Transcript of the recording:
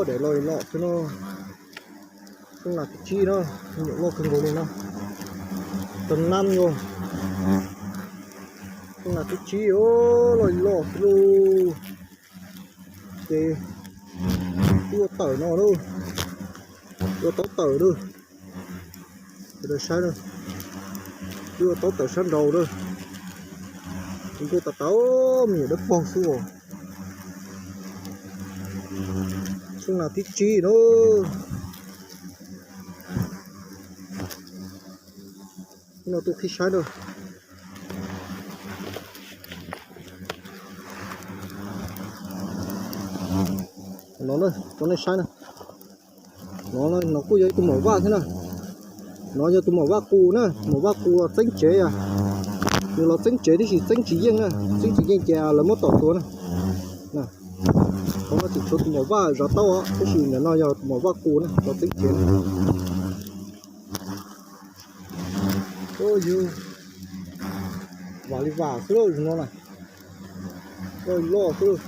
Daim loj loj xwb no. Xyoob nas thib tsib no, nyuam loj kawg nkaus li no. Tag nab yog xyoob nas thib tsib, loj loj xwb lauj. Ces twb ua tawm no lauj, ua taub tawm lauj. Sawv daws saib na, twb ua taub tawm sab nraud lauj. Nkuaj tas tas, me nyuam dawb paug xwb os. Xyoob nas thib tsib na. Ib no tuaj qhib saib na. No na, rau nej saib na. No, no kuj yog ib tug maum vaj thiab na. No yog tus maum vaj qus na, maum vaj qus los txeeb tsev os. Nws los txeeb tsev tib si, txeeb tsis yeej na, txeeb tsis yeej ces lawv muab tom tuag na. Qhov no tseem tshuav tus maum vaj zov taub os, tab sis ntawm no yog tus maum vaj qus na, los txeeb tsev na. Yog vam li vam xwb lauj, no na, loj loj xwb lauj.